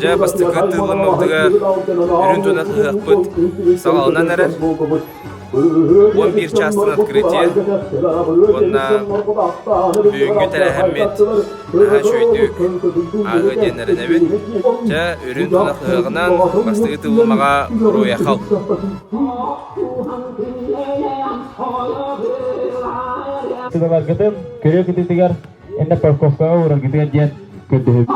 Дьэ, бастакы тыыллыммытыгар үрүн тунах ыһыахпыт саҕаланан эрэр. 11 чаастан открытие уонна бүгүҥҥү тэрээһиммит наһаа үчүгэйдик ааһыа диэн эрэнэбин. Дьэ, үрүн тунах ыһыаҕынан бастакы тыыллымаҕа уруйахал. Сыдаларгытын көрүө кытыытыгар инна парковкаҕа уураргытыгар диэн көрдөһөбүт.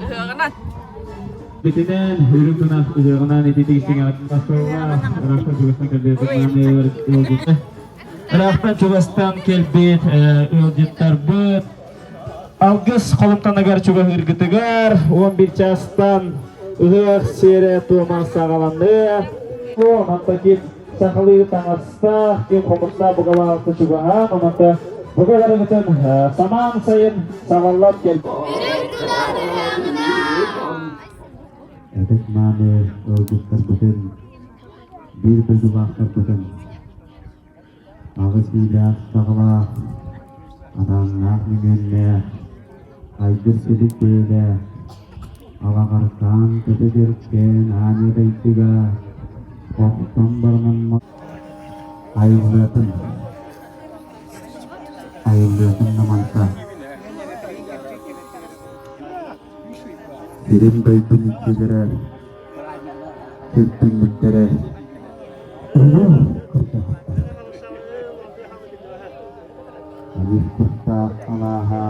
Ыһыаҕынан. Битинэн үрүҥ тунах ыһыаҕынан ититик истиҥэҕитин тахсаллаах ыраахтан чугастан кэлбит ыалдьыттар ыраахтан чугастан кэлбит ыалдьыттарбыт алгыс холумтаныгар чугаһыыргытыгар 11 чаастан ыһыах сиэрэ туома саҕаланыа. Онон ким сахалыы таҥастаах, ким хомустаах бугалаахта чугаһаан, онон бугаларыгытын самаан сайын саҕаллан кэл. Ытык мааны ыалдьыттарбытын, биир дойдулаахтарбытын Аҕыс биилээх саҕалаах, атааннаах мүҥүөннээх, айгыр силик бэйэлээх, алаҕаркаан көтө-дьөркөөн аанньа дайдыга охтон баранан айыллыатын, айыллыатын наманта. Сирим дойдун иччилэрэ, сир түннүктэрэ Улуу кырдьаҕастар Эмис кустаах алааһа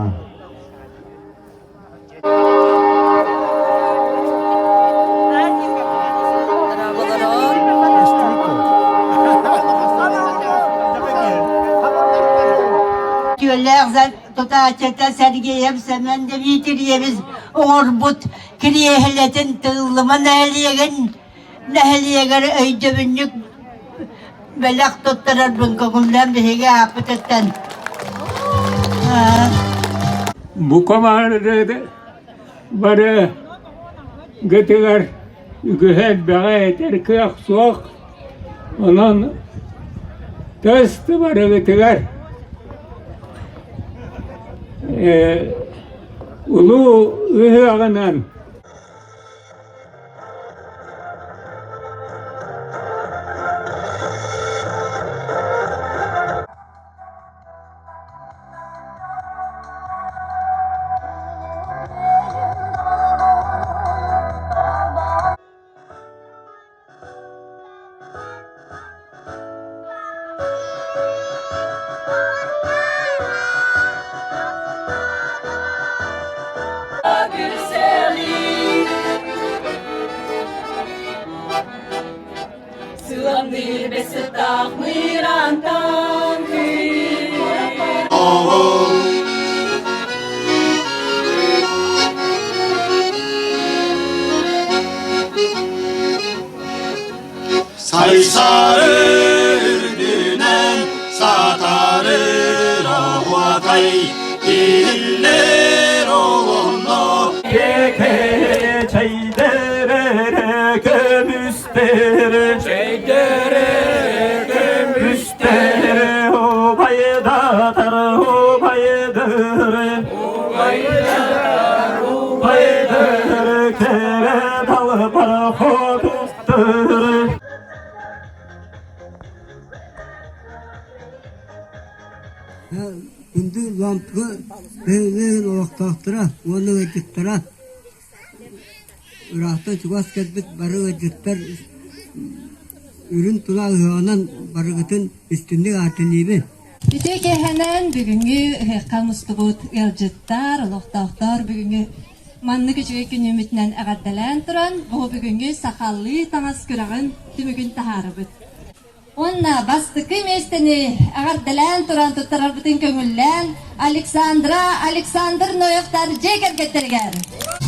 Түөлээх тутааччыта Сергеев Семен Дмитриевич оҥорбут кириэһилэтин Тыыллыма нэһилиэгин нэһилиэгэр өйдөбүнньүк бэлэх туттарарбын көҥүллээн биһиги ааппытыттан Бу команданы бары гытыгар үгүһэ элбэҕи этэр кыах суох. Онон тас барыгытыгар улуу ыһыаҕынан Сыламныыр бэсыттаах мырантан Сайсары үрдүнэн сатарыр оһуокай иһиллэр олонно Чэйдэрэ көмүстэрэ Чэйдэрэ көмүстэрэ Убайдатар убайдыры Убайдатар убайдыры Кэрэ далбар хотуттары Күндү лампы бэйэлэрин олохтоохторо уонна ыалдьыттара ыраахтан чугас кэлбит бары ыалдьыттар үрүн тула ыһыаҕынан барыгытын истинник ааттаныыбын. Үтүө киэһэнэн бүгүҥҥү ыһыахха мустубут ыалдьыттар, олохтоохтор бүгүҥҥү маннык үчүгэй күнүммүтүнэн эҕэрдэлээн туран, бу бүгүҥҥү сахалыы таҥас күрэҕин түмүгүн таһаарабыт. Уонна бастакы миэстэни эҕэрдэлээн туран туттарарбытын көҥүллээн Александра Александр Ноевтар дьиэ кэргэттэригэр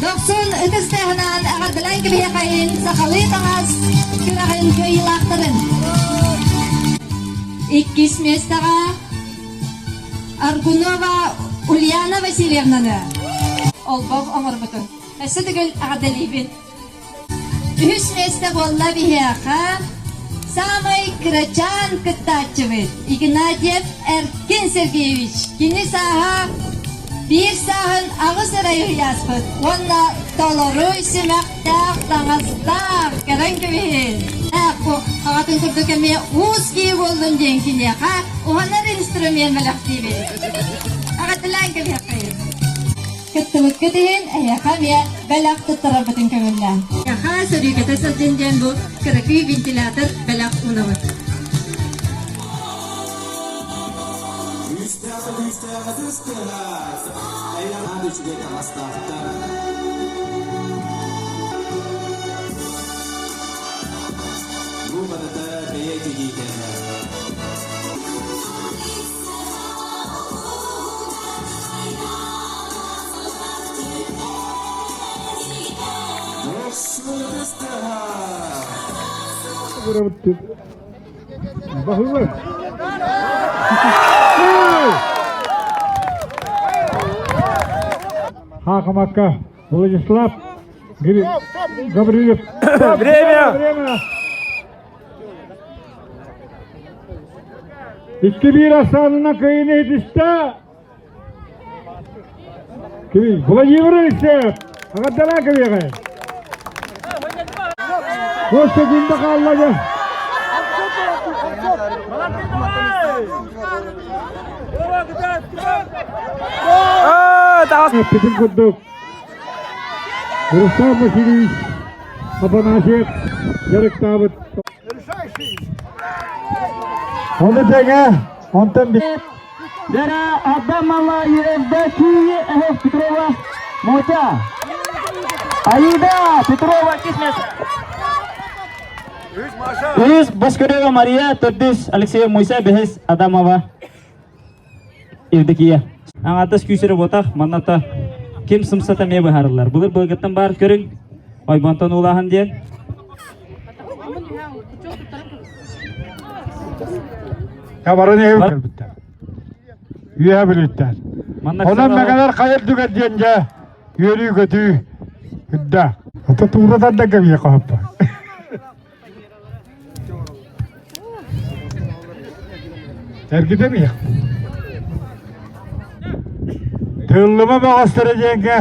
Дохсун ытыс тыаһынан эҕэрдэлээн кэбиһиэхэйин сахалыы таҥас күрэҕин кыайыылаахтарын. Иккис миэстэҕэ Аргунова Ульяна Васильевнаны олбох оҥорбутун. Өссө төгүл эҕэрдэлиибин. Үһүс миэстэ буолла биһиэхэ саамай кырачаан кыттааччыбыт Игнатьев Эркин Сергеевич. Кини сааһа биир сааһын аҕыс эрэ ыйааспыт уонна толору симэхтээх таҥастаах кэлэн кэбиһин. Бу аҕатын курдук эмиэ уус киһи буоллун диэн киниэхэ уһанар инструмент бэлэхтиибит. Аҕатылаан кэбиһэххин. Кыттыбыккыт иһин эһиэхэ эмиэ бэлэх туттарарбытын көҥүллээн. Эһиэхэ сөрүүкэтэ сылдьын диэн бу кыракый вентилятор бэлэх уунабыт. Бу барыта бэйэ тигиитэ. Баһылык! Хаакамакка Владислав Гаврилев. Время! Время! 2-1 ахсаанынан кыайыыны ситистэ. Владимир Алексеев, аҕардалаа кэлиэҕэ. Уон секунда хаалла дьэ. Эппитим курдук, Руслан Васильевич Афанасьев дьарыктаабыт. Ону тэҥэ, онтон Вера Адамова, Евдокия Петрова, Мотя. Аида Петрова, Кисмес. Үс Боскарева Мария, төрдүс Алексеев Мойса, бэһис Адамова Евдокия. Аҥаардас күүс эрэ буотах, манната ким сымсата эмиэ быһаарыллар. Былыр былыргыттан баар көрүҥ, ойбонтон уулааһын диэн. Баран иһин кэлбиттэр. Үөһэ Бүлүүттэн. Онон мэгэлэр хайыр түгэр диэн дьэ үөрүү-көтүү үрдэ. Ото туура тарда кэбиэ хоһоппо. Эргитэн иһ. Тыыллыма бөҕөстөрө диэҥҥэ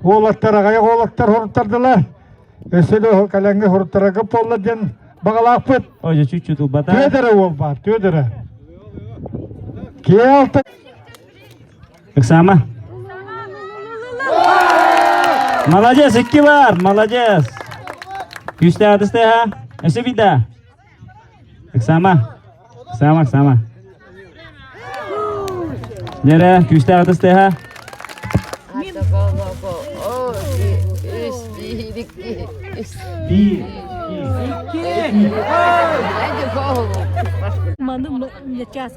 уолаттар аҕыйах уолаттар хоруттардылар. Өссө да кэлэҥҥэ хоруттарарга буолла диэн баҕалаахпыт. Ой, чуть-чуть тулбата. Түөдэрэ уол баар, түөдэрэ. Киэлта. Ыксаама. Молодец, икки бар, молодец. Күүстээх атыстыха. Өссө биирдэ. Ыксаама. Ыксаама, ыксаама. Нерэ, күүстээх атыстыха. Биир. Маны час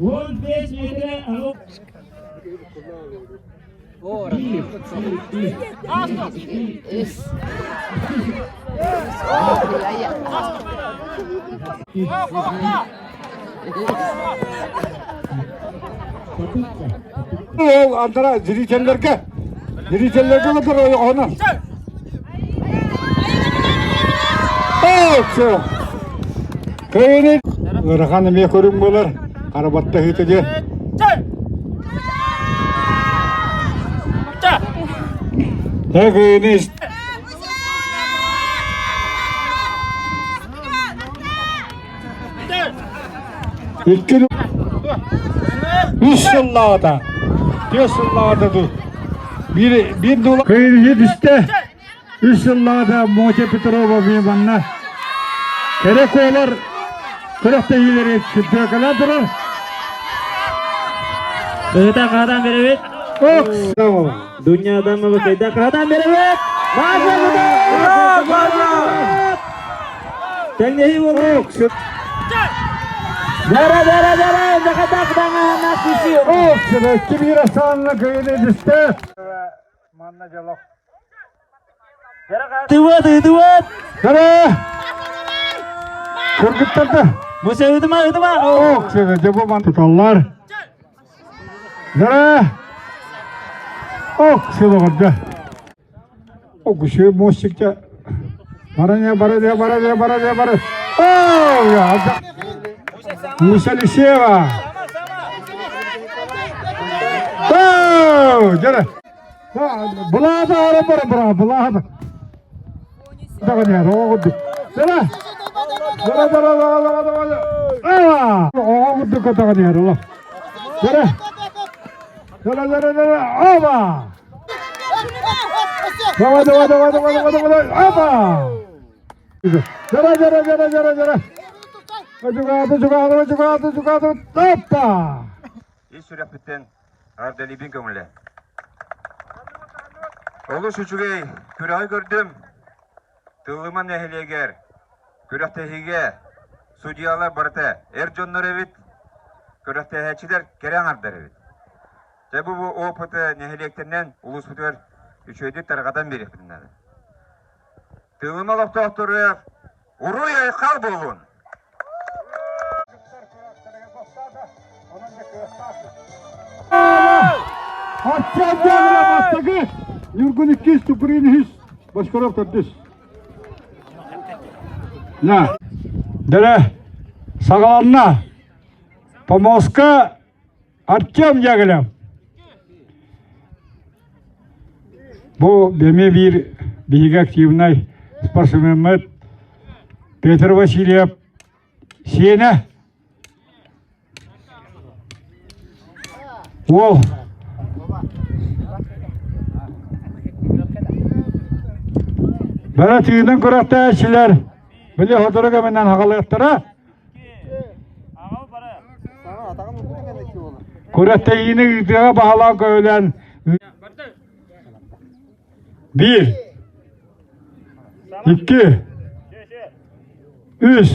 Он 5 метр. Ол антара зрительлерге зрительлерге олор ойоҕоһунан. Все. Кыайыны ыарахан эмиэ көрүҥ буолар. Харабаттаһыыта дьэ. Кыайыны Икки үс сыллаата, түөрт сыллаата дуу. Биир биир дула кыайыһы түстэ. Үс сыллаата Мотя Петрова манна кэрэ куолар күрэхтэһиилэри чемпионкалаан турар. Ыһыта хаһадан беребит. Дуня Адамова кайда хаһадан беребит. Тэҥнэһии буолла. Дара дара дара закатак даҥаһына киси. Ох, кибира санна кыйыны дисте. Манна жалок. Тыват, тыват. Дара! Кыргыттарда. Муса ыдыма, ыдыма. Ох, дьэ бу ман туталлар. Дара! Ох, сылоҕорда. Ох, мостикта. Баране, баране, баране, баране, баране. О, Муса Лисеева. О, дьэ. Былаата ара бара бара былаата. Даҕаны оҕо курдук. Дара! Дара дара дара дара дара. Аа! Оҕо курдук даҕаны ола. Дара! Дара дара дара. Аба! Давай давай давай давай давай давай. Аба! Дара дара дара дара дара. Чугааты чугааты чугааты чугааты. Опа! Ис сүрэхпиттэн Ардалибин көҥүлэ. Олус үчүгэй күрэҕи көрдүм. Тыллыма нэһилиэгэр күрэхтэһиигэ судьуйалар барыта эр дьоннор эбит, күрэхтэһээччилэр кэрэ аҥардар эбит. Дьэ бу опыты нэһилиэктэринэн улууспутугар үчүгэйдик тарҕатан биэриэхпитин наада. Тыылыма олохтоохторугар уруй-айхал буолун! Артем бастакы, Ньургун иккис, Туприн үһүс, Бочкаров төрдүс. На. Дөрө, саҕаланна. Помоска Артем Яголев. Бу эмиэ биир биһиги активнай спортсменмыт Петр Васильев сиэнэ уол Бара тыынан күрэхтээччилэр били сотору кэминэн хаҕалыахтара. Күрэхтэһиини ыытыаҕа баһылаан көһүлээн биир, икки, үс,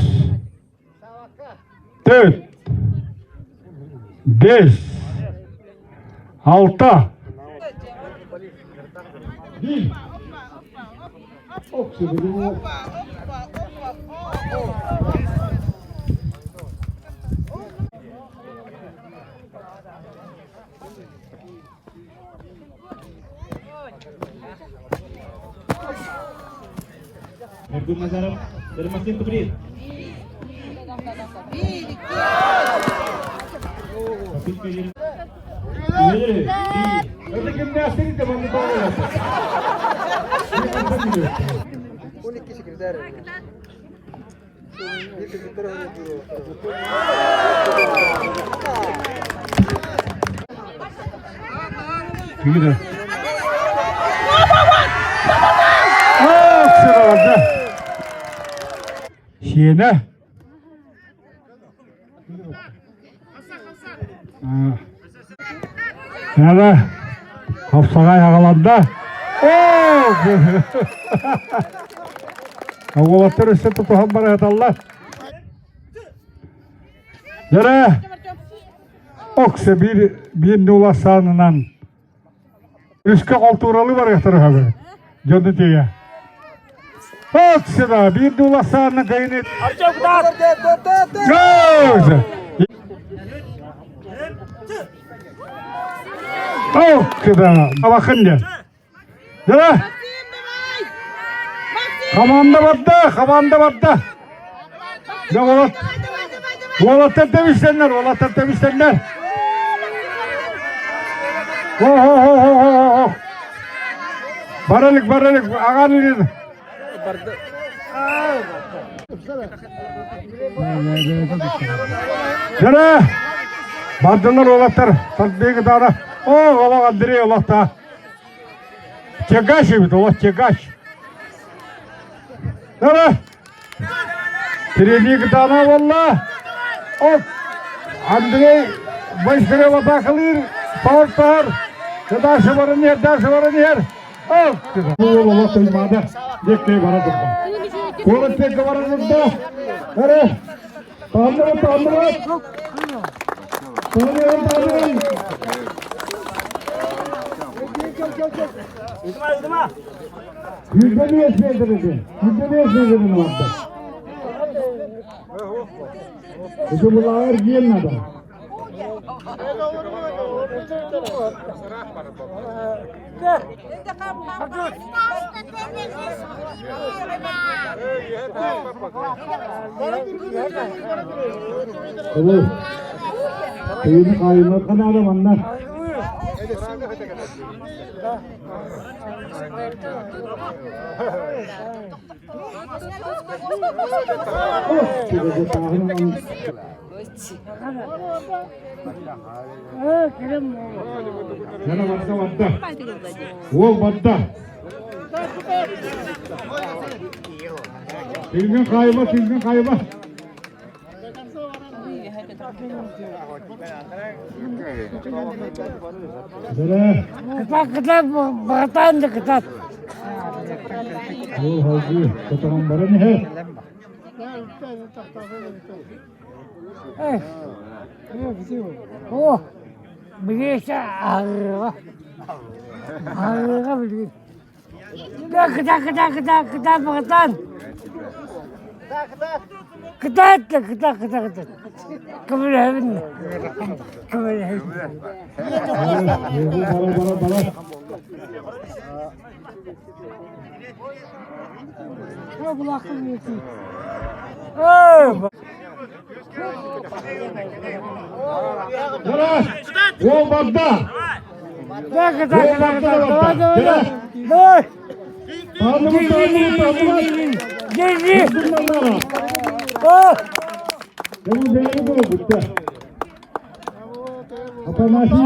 төрт, бэс, алта. Биир. Ньургун Назаров, Максим Куприн. Это гимнастика, вам не Киирэ. Сиэнэ. Нада хапсаҕай аҕаланда. Уолаттар өссө тутуһан барыһаталлар. Дөрө Оксе биир биир нула саанынан Үскэ холтууралыы барыахтара үһү. Дьону тиийэ. Оксена биир дула саанна кайыны. Оксена Абахын дьэ. Дьэ. Команда барда, команда барда. Дьэ, уолат. Уолаттар тэбистэннэр, уолаттар тэбистэннэр. О-хо-хо-хо-хо-хо. Баралык, баралык, аҕан илин. Дьэ, бардылар уолаттар, тардыыгы даана. О, олох Андрей олохта. Тягач эбит, олох тягач. Дара! Тириэньик даана буолла. Оп! Андрей Васильев атаакалыыр, паур-паур. Дальше баран иһэр, дальше баран иһэр. Оп! Уол олох туймаада, диэккэ бара турда. Куорат диэкки бара турда. Дара! Таанныбат, таанныбат! Таанныгын, таанныгын! 105 метрede. 105 метрede vardı. Это была арген надо. Ол Тыйын қайымы қанады манна. Yana барда барда. Ол барда. Тыйын қайыма, тыйын қайыма. Кытат, кытат, да кытат. Ол халгы, котогон баран иһэ. О, билиэсэ арыга. Арыга билигин. Кытат, кытат, кытат, кытат, кытат. Кытат, кытат, кытат, кытат. Көмөлөһөбүн. Көмөлөһөбүн. Бара, бара, бара. Бара! Ол барда! Кытат, кытат, кытат. Давай, давай, давай. Таанныбыт, таанныбыт, таанныбыт! Держи. О! Бұл бәрі бұл бітті. Афанасий.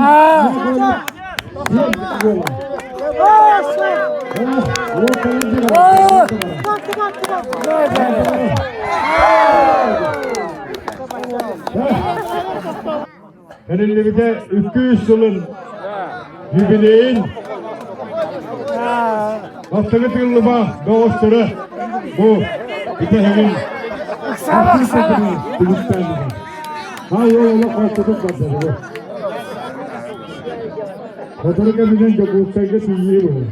Тэриллибитэ 200 сылын юбилейин бастакы тыыллыма доҕотторо бу бүтэһигин Ай, ол олох хостутук барда. Сотору кэминэн Дьокуускайга тиийии буолар.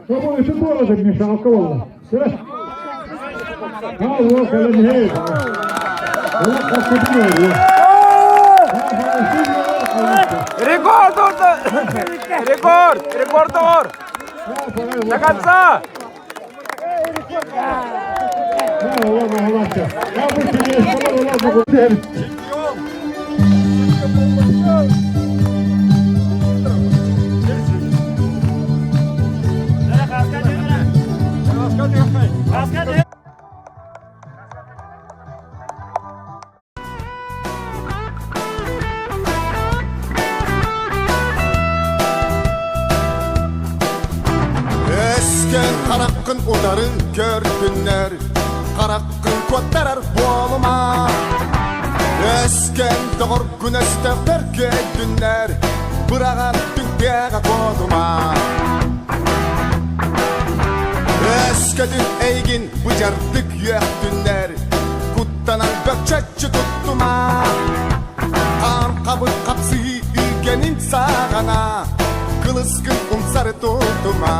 Бу ити буолар мешалка буолла. А, ол кэлэн иһэ. Олох хостутук буолла. Рекорд! Рекорд! Рекорд оҥор! До конца! Өскөн хараххын утары көрдүннэр, хараххын куоттарар буолума. Өскөн доҕоргун өстөөхтөр көйдүннэр, быраҕан түҥтиэҕэ куотума. Өскөтүн эйигин быдьардык үөхтүннэр, куттанан бөкчөччү туттума. Хаан хабыр хапсыһыы үгэнин саҕана, кылыскын умсары тутума.